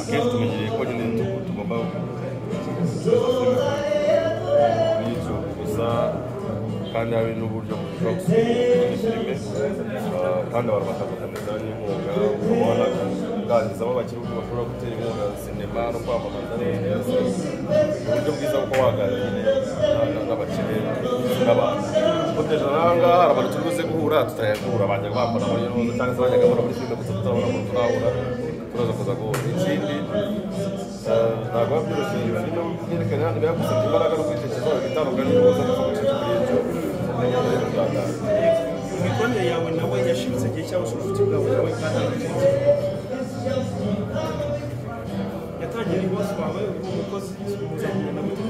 Akenshi tumenyereye ko nyine tugomba YouTube gusa, kandi hari n'uburyo bushobora gusubira filime, kandi abantu bakazakomeza n'inkunga, ukabona kuganiriza abakiri uko bashobora gutera inkunga sinema no kwamamaza neza, uburyo bwiza bwo waganira nyine n'abakire n'abantu. Kuko n'aha ngaha hari abantu turi buze guhura tutayahura, bajya bambona muri roza cyangwa se bajyaga babona muri filime gusa tutabona umuntu turahura, turaza kuza guhura. Ikindi ntabwo biba byoroshye, filime byerekana hano biba bigusabye imbaraga no kwitekerezaho bitandukanye n'uko uza gupfa gucika kuri YouTube. Imikoranire yawe nawe yashibutse igihe cyangwa se ubucuti bwawe nawe bwatangiye yatangiye ari boss wawe uri umukozi muzamenya na gute?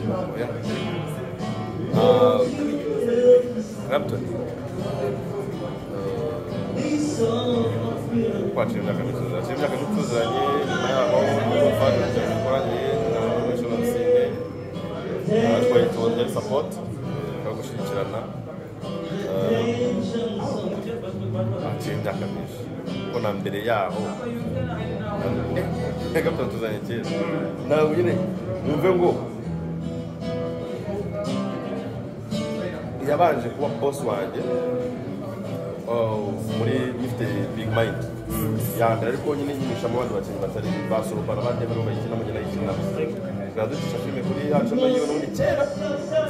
Clapton kwaciye imyaka mituza, aciye imyaka mituzanye, nyuma yaho nibwo twatangiye dukoranye na National Cine, twari support gushyigikirana. Aciye imyaka myinshi kuko na mbere yaho Clapton tuzanye kera, ntabwo nyine wumve ngo yabanje kuba boss wanjye muri gifite Big Mind ya mbere, ariko nyine nyinishamo abandi bakinnyi batari basorobana abandi barimo bayikina mugena yikina ducisha filime kuri yacu nayo n'ubundi kera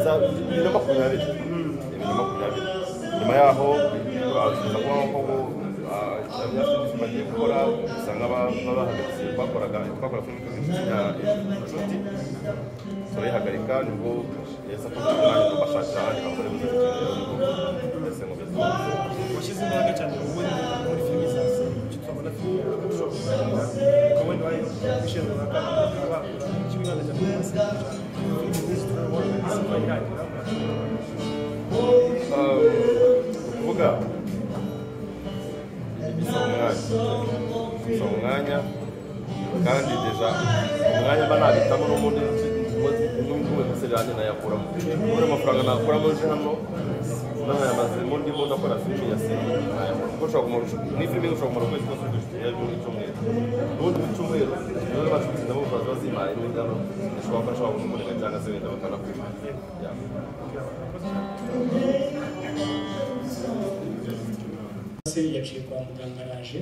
za 2020. Nyuma yaho tuza kuba nko filime agiye gukora usanga bahagaritse, twakora filime inshuti turayihagarika, nibwo yahise afata umwanya ngo bashakira ahandi bakore buze ndetse ngo beze. Washyize imbaraga cyane wowe muri filime za icyo turabona filime ukaba wenda wayishyira runaka bakaba bakora icyo wibanda cyane muri filime nyinshi turabona isifa irangira. Ukuvuga bisaba umwanya, bisaba umwanya, kandi deja umwanya mba nabitamo n'ubundi n'ubundi nayakuramo muri amafaranga nakuramo nje hano nanayamazemo ndimo ndakora filime ya seri, kuko ushobora kumara ni filime ushobora kumara ukwezi kose uri gushuti icyumweru, n'ubundi mu cyumweru niba bacutse nabo baza bazimaye n'ubundi hano ushobora kuba ushobora kumukorera cyangwa se wenda bakanakwima. Yaciye kwa muganga araje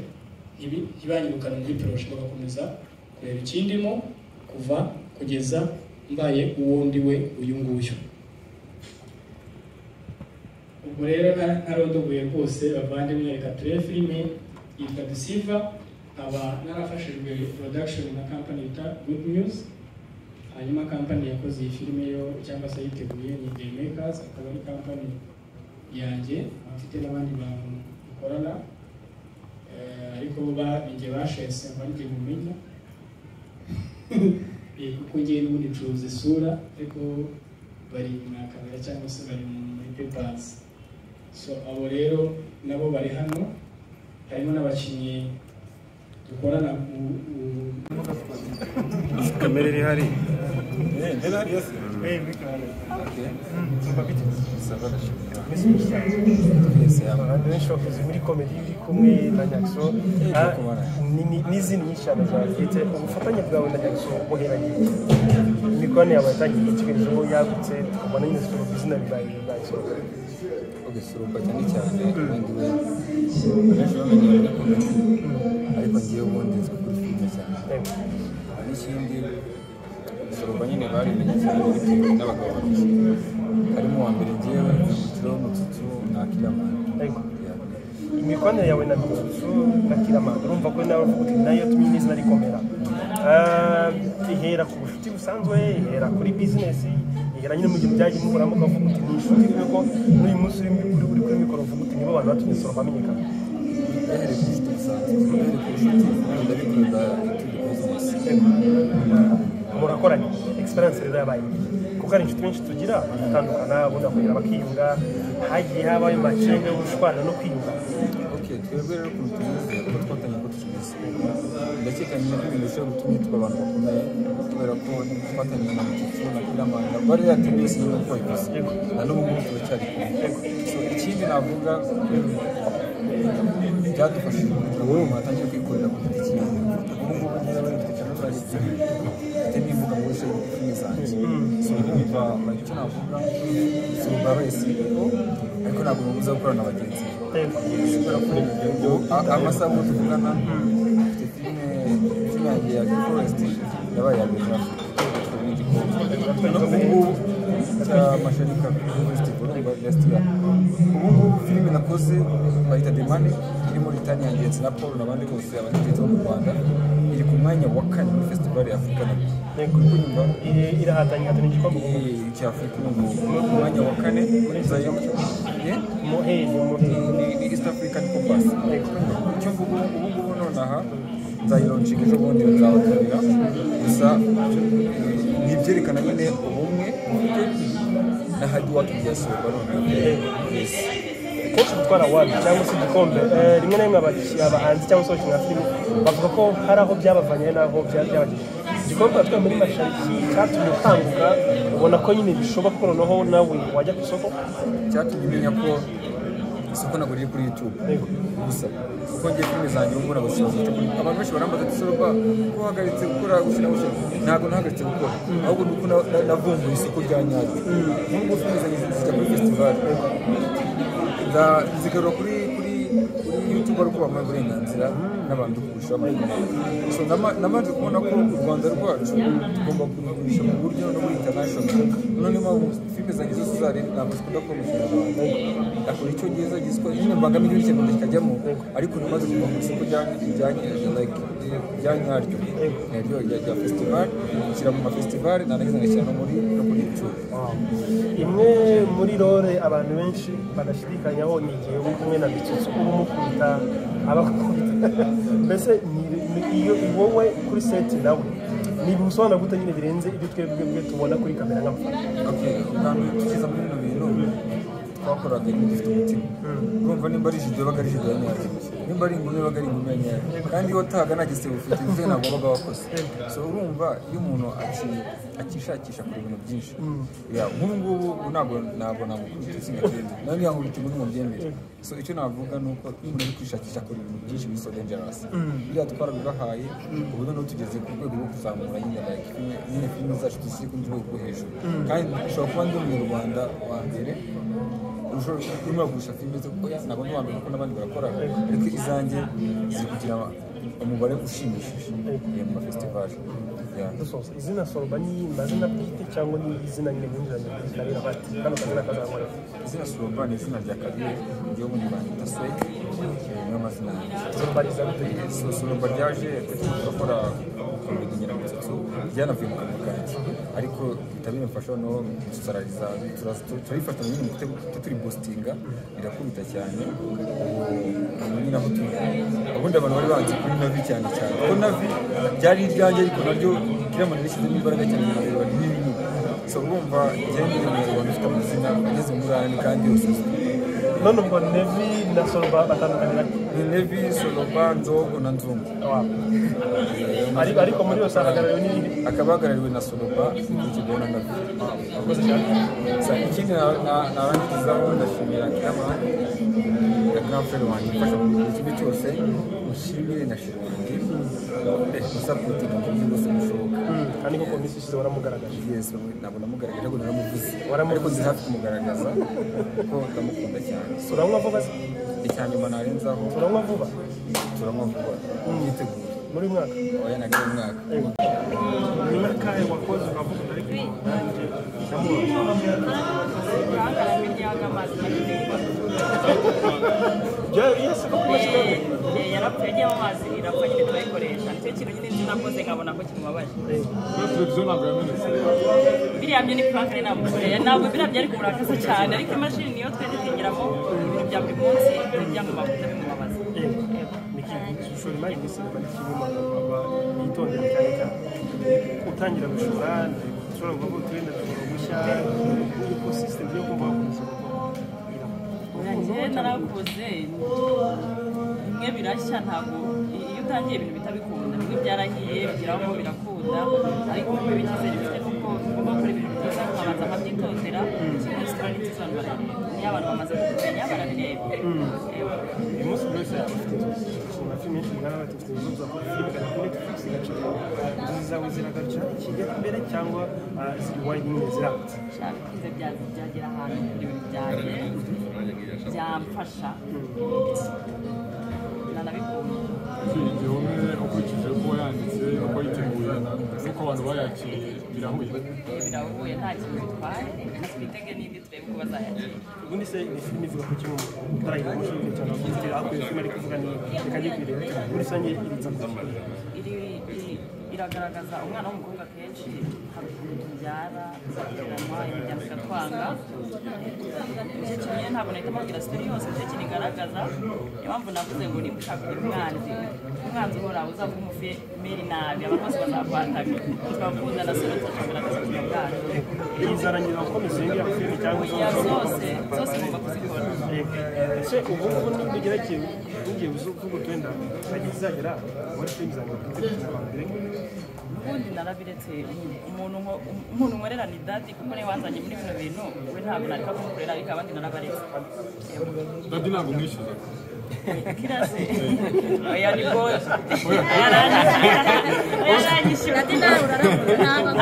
ntibanyirukane muri proje, bagakomeza kureba ikindimo kuva kugeza mbaye uwo ndi we uyu nguyu. Ubwo rero ntarondogoye rwose bavandimwe, reka turebe filime yitwa Deceiver, nkaba narafashijwe production na company yita Good News. Hanyuma company yakoze iyi filime yo cyangwa se yiteguye ni The Makers, akaba ari company yanjye, mfite n'abandi bantu dukorana, ariko ninjye bashese mba mumenya kuko ngiye n'ubundi ncuruza isura, ariko bari inyuma ya kamera cyangwa se bari muri papers. So abo rero nabo bari hano, harimo n'abakinnyi dukorana. Kamera iri hari abantu benshi bakuze muri comedy uri kumwe na Nyaxo n'izindi nyinshi cyane za ubufatanye bwawe na Nyaxo buheranye imikoranire yawe yatangiye ikigerezo yagutse tukabona nyine sura izina bibaye Sura cyane cyane ubundi we benshi bamenye muri comedy, ariko ngiye ubundi nzwi kuri filime cyane. N'ikindi Sura nyine barimenye cyane bitewe n'abagabo babiri, harimo uwa mbere ngewe Mutiro Mutsutsu na Kiramani. Imikoranire yawe na Mitsutsu na Kiramani urumva ko nawe uvuga uti nayo yatumye n'izina rikomera, ihera ku bucuti busanzwe, ihera kuri business, ihera nyine mu gihe byagiye muhoramo ukavuga uti ni inshuti, kuko n'uyu munsi uri kuri mikoro uvuga uti nibo bantu batumye Sura bamenyekana. byahereye ku nshuti bisanzwe, byahereye ku nshuti bigenda bikunda into the business. Murakoranye, experience rero yabaye, kuko hari inshuti benshi tugira bagatandukana, ubundi bakongera bakiyunga, hagiye habayo macenga yo gushwana no kwiyunga. Okay, twebwe rero ukuntu tumeze, uko twatangiye, uko tukimeze, ndakeka nyine ko ibintu bishobora gutuma tuba abantu bakomeye, kubera ko twatangiye na Mututsu na Kiramani na bari yateguye yose nyine uko wabivuze, na n'ubu ngubu turacyari kumwe. So ikindi navuga byadufashije kugira ngo umuntu atangire kwikorera ku giti cyiwe. Ubu ngubu njyewe mfite channel zanjye ebyiri, mfite n'imbuga nkoresha filime zanjye. So urumva, like, icyo navuga, Soroba yabaye CEO, ariko ntabwo bimubuza gukorana na bagenzi be. Kubera ko ubu amasaha ubu tuvugana mfite filime yanjye ya The Forest yabaye iya mbere muri Afurika, n'igikombe. No, ubu ngubu cya Masharika Festival, urumva, last year. Ubu ngubu filime nakoze bayita The Money, irimo Ritani yanjye na Paul n'abandi bose, abanyagenzi bo mu Rwanda, iri ku mwanya wa kane muri festival ya Afurika nabwo. Uri kunyumva? Irahatanye, hatanye igikombe. Cya Afurika ubu ngubu ku mwanya wa kane. Muheri muheri. Ni East African Compass. Icyo mvuga ubu ngubu nonaha, nzayilaunchinga ejo bundi, nzabatumira. Gusa ni ibyerekana nyine ubumwe bufite na hard work bya Soroba noneho. Yes. Kenshi gutwara award cyangwa se igikombe, rimwe na rimwe abahanzi cyangwa se abakinnyi ba filime bavuga ko hari aho byabavanye n'aho byabagejeje. Igikombe watwaye muri Mashariki cyatumye ukanguka ubona ko nyine bishoboka ko noneho nawe wajya ku isoko? Cyatumye umenya ko isoko ntabwo riri kuri YouTube gusa, kuko ngiye filime zanjye ubu ntabwo zishobora kuri. Abantu benshi barambaza ati: "Soroba, ko uhagaritse gukora gushyira gushyira?" Ntabwo nahagaritse gukora, ahubwo ni uko navumbuye isoko rya nyaryo. Nk'ubwo filime zanjye zijya muri festival, nzigarura kuri YouTube ari uko bamuha uburenganzira n'abantu kugurisha amafilime. So namaze kubona ko u Rwanda rwacu tugomba kurugurisha mu buryo no muri international. None mpamvu filime zanjye zose zari ntabwo zikunda kuba mu Kinyarwanda, akora Icyongereza, Igiswahili, nyine mbangamo n'Ikinyarwanda kikajyamo, ariko namaze kuva ku isoko like rya nyaryo ryo rya festival, nshyira mu mafestival, narangiza ngashyira no kuri YouTube. Imwe muri role abantu benshi badashidikanyaho ni igihe uri kumwe na Mitsutsu, uba umukubita, abakubita, mbese iyo wowe kuri set nawe ni ibisobanuro gute nyine birenze ibyo twebwe bwe tubona kuri kamera nk'abafana? Okay, ubwa mbere tukiza muri bino bintu twakoraga ibintu dufite umutima. Urumva, nimba ari judo yabaga ari judo ya nyayo, nimba ari ingumi yabaga ari ingumi ya nyayo, kandi iyo watahaga nta gisebe ufite, bivuze ntabwo wabaga wakoze. So urumva, iyo umuntu akishakisha kure ibintu byinshi. Yeah, nk'ubu ngubu ntabwo namukubita singatende nawe ntiyankubita ingumi ngo mbyemere. So icyo navuga ni uko iyo umuntu ari kwishakisha akora ibintu byinshi biri so dangerous. Biriya twarabibahaye, ubu noneho tugeze ku rwego rwo kuzamura nyine, like nyine filime zacu tuzishyire ku rwego rwo hejuru, kandi ushobora kuba ndi umunyarwanda wa mbere ushobora urimo uragurisha filime ze, kuko ntabwo ndi uwa mbere kuko n'abandi barakora, ariko izanjye ziri kugira umubare ushimishije mu mafestival. Yeah. Dusoza, izina Soroba ni amazina bwite cyangwa ni izina nyine mwinjiranye muri carrière bati kano kazina kazankorera? Izina Soroba ni izina rya carrière, njyewe ubundi banyita Swek, niyo mazina yanjye. Soroba riza gute? So Soroba ryaje turimo turakora comedy Nyiramutsutsu, ryanavuye mu kanwa kanjye, ariko bihita bimfasha noneho turariza, turabifatanya nyine mu turi boostinga, birakubita cyane. Ubu nyine aho turi, ubundi abantu bari banzi kuri Navi cyane cyane, kuko Navi ryari iryanjye, ariko naryo Kiramani rishyizemo imbaraga cyane, riba rinini nyine. So urumva, njyewe ni umunyarwanda ufite amazina ageze muri ane kandi yose azwi. None ubwo Nevi na Soroba batandukanira? Ni Nevi, Soroba, Nzogo na Nzungu. Ariko muri yose hahagarariwe n'ibindi. Akaba ahagarariwe na Soroba, ikurikirwa na Navi. Murakoze cyane. Ikindi narangirizaho, ndashimira Kiramani na grand frère wanjye umfasha mu buri kimwe cyose, mushimire na chérie wanjye usupportinga mu buryo bwose bushoboka. Kandi koko minsi ishize waramugaragaje. Yes, ntabwo namugaragaje, ariko naramuvuze. Waramuvuze. Ariko ndi hafi kumugaragaza kuko ndamukunda cyane. Turanywa vuba se? Icya nyuma narenzaho. Turanywa vuba? Turanywa vuba, mwitegure. Muri uyu mwaka? Oya, ntabwo ari umwaka. Ni n'akahe wakoze ukavuga uti ariko nanjye ndamubaza? Urangaramo iryaga amazi make. Yese ko kumashini? Yarapfuye, agiyemo amazi irapfa nyine, turayikoresha. Nicyo kintu nyine nzi nakoze nkabona ko kimubabaje. Televiziyo ntabwo yamenetse? Biriya byo ni prank namukoreye, ntabwo biriya byari kumurakaza cyane, ariko imashini niyo tweditingiramo ibintu bya buri munsi, bijya mu mavuta bimubabaza. Yego. Gushora imari muri sinema ni kimwe mu bitondera cyane cyane utangira gushora ushobora kuvuga uti wenda dushobora gushya ecosystem yo kumva wakomeza Njye narakoze bimwe birashya, ntabwo iyo utangiye ibintu bitabikunda, bimwe byarahiye bigeraho birakunda, ariko ubu icyizere mfite nuko ngomba gukora ibintu byiza nkabanza nkabyitondera. Ikindi sitora ni nziza, abantu barabireba, niyo abantu bamaze kukumenya barabireba. Uyu munsi buri wese yaba afite inzozi, gukina filime nyinshi mugana bati mfite inzozi zo gukora filime ikajya kuri Netflix igaciro, inzozi zawe ziragarukira i Kigali imbere cyangwa ziri wide nyine ziragutse? Bikunze byagera ahantu ibintu byanjye byamfasha nanabikunda. Igihome ukurikije uko yanditse, uko yiteguye n'uko abantu bayakiriye, birahuye? Birahuye, nta kintu bitwaye, twitege n'ibyo turebe uko bazayakira. Ubundi se ni filime ivuga ku kimwe utarayibona umushinga cyane wavuze aho iyo filime ari kuvuga ni reka njye kuyireba, muri rusange iritsa ku Iragaragaza umwana w'umukobwa kenshi hari ukuntu tubyara tugateranwa imiryango ikatwanga. Nicyo kimwe, ntabwo nahita mbabwira sitori yose, nicyo kintu igaragaza. Niyo mpamvu navuze ngo niba ushaka kugira umwanzi, umwanzi uhoraho uzavuga umufemeri nabi, abantu bose bazakwataka. Twakundana solo tukagaragaza ubuzima bwacu. Izarangira ukomeza iyo ngiyo filime cyangwa Oya, zose zose ngomba kuzikora. Ese ubu ngubu nugera ikintu ngiye uvuga uti wenda ntagihe izagera muri filime zanjye bwite kugira abantu bireke? Ubundi narabiretse, umuntu nkorera ni dadi, kuko niwe wanzanye muri bino bintu, we ntabwo nareka kumukorera, ariko abandi narabaretse. Dadi ntabwo mwishyuza? Kirase oya, ni goje, aranyishyura,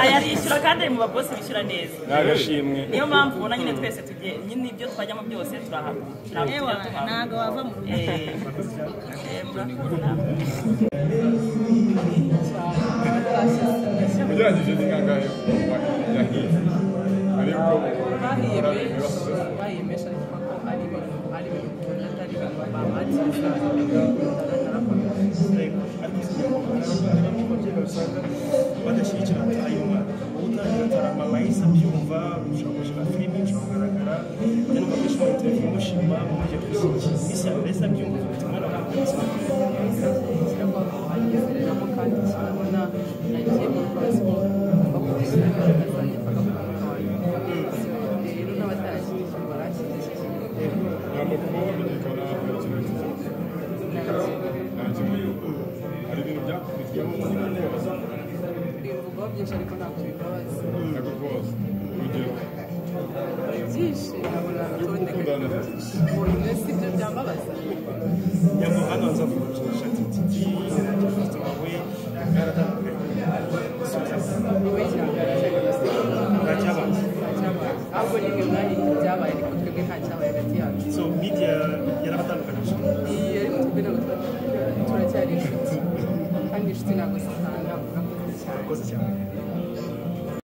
ayarishyura kandi ari mu babosi bishyura neza. Ni agashimwe. Niyo mpamvu ubona nyine twese tugiye nyine ibyo twajyamo byose turahava, ntabwo tujya tuhava. Ntabwo wava mu rugo. Murakoze namwe. Ugereranyije ni kangahe yahiye ariko? Bahiye benshi, bahiye benshi, ariko ko ari ibintu ukunda, atari ibintu bamatiza, narakomeje. Ariko bamwe mu babyeyi usanga badashyigikira ataye umwana ubu utangira atarama yahise abyumva, ushobora gukina filime, ushobora kugaragara njya numva kenshi muri televiziyo mushima mujye kwishyikira isi ya mbere, yahise abyumva ufite umwana wawe ashyigikira ko anyizereramo, kandi kirabona nagiye muri siporo ngomba kugishyira imbaraga zanjye mpaka ku mwuka wanjye. Rero n'abatarashyigikiye baranshyigikiye. Ntabwo kuba wamenyekana hari ikintu kiza, nta kimwe, hari ibintu byakubitiyemo kubaza? Bimvugwaho byinshi ariko ntabwo bibabaza. Ntabwo rwose, urugero? Byinshi ntabwo nabitondeka. Gukundana na Titi. Oya, si ibyo byambabaza. Nyambo hano hanze avuga ati Titi na Fiston wawe bwaratandukanye. Niwe cyane. Nta cyabaye? Nta cyabaye, ahubwo nimwe mwari byabaye, ariko twebwe nta cyabaye hagati yacu. So media yarabatandukanyije? Iyi, ariko twebwe ntabwo turacyari inshuti, kandi inshuti ntabwo zitanga. Murakoze cyane. Murakoze cyane.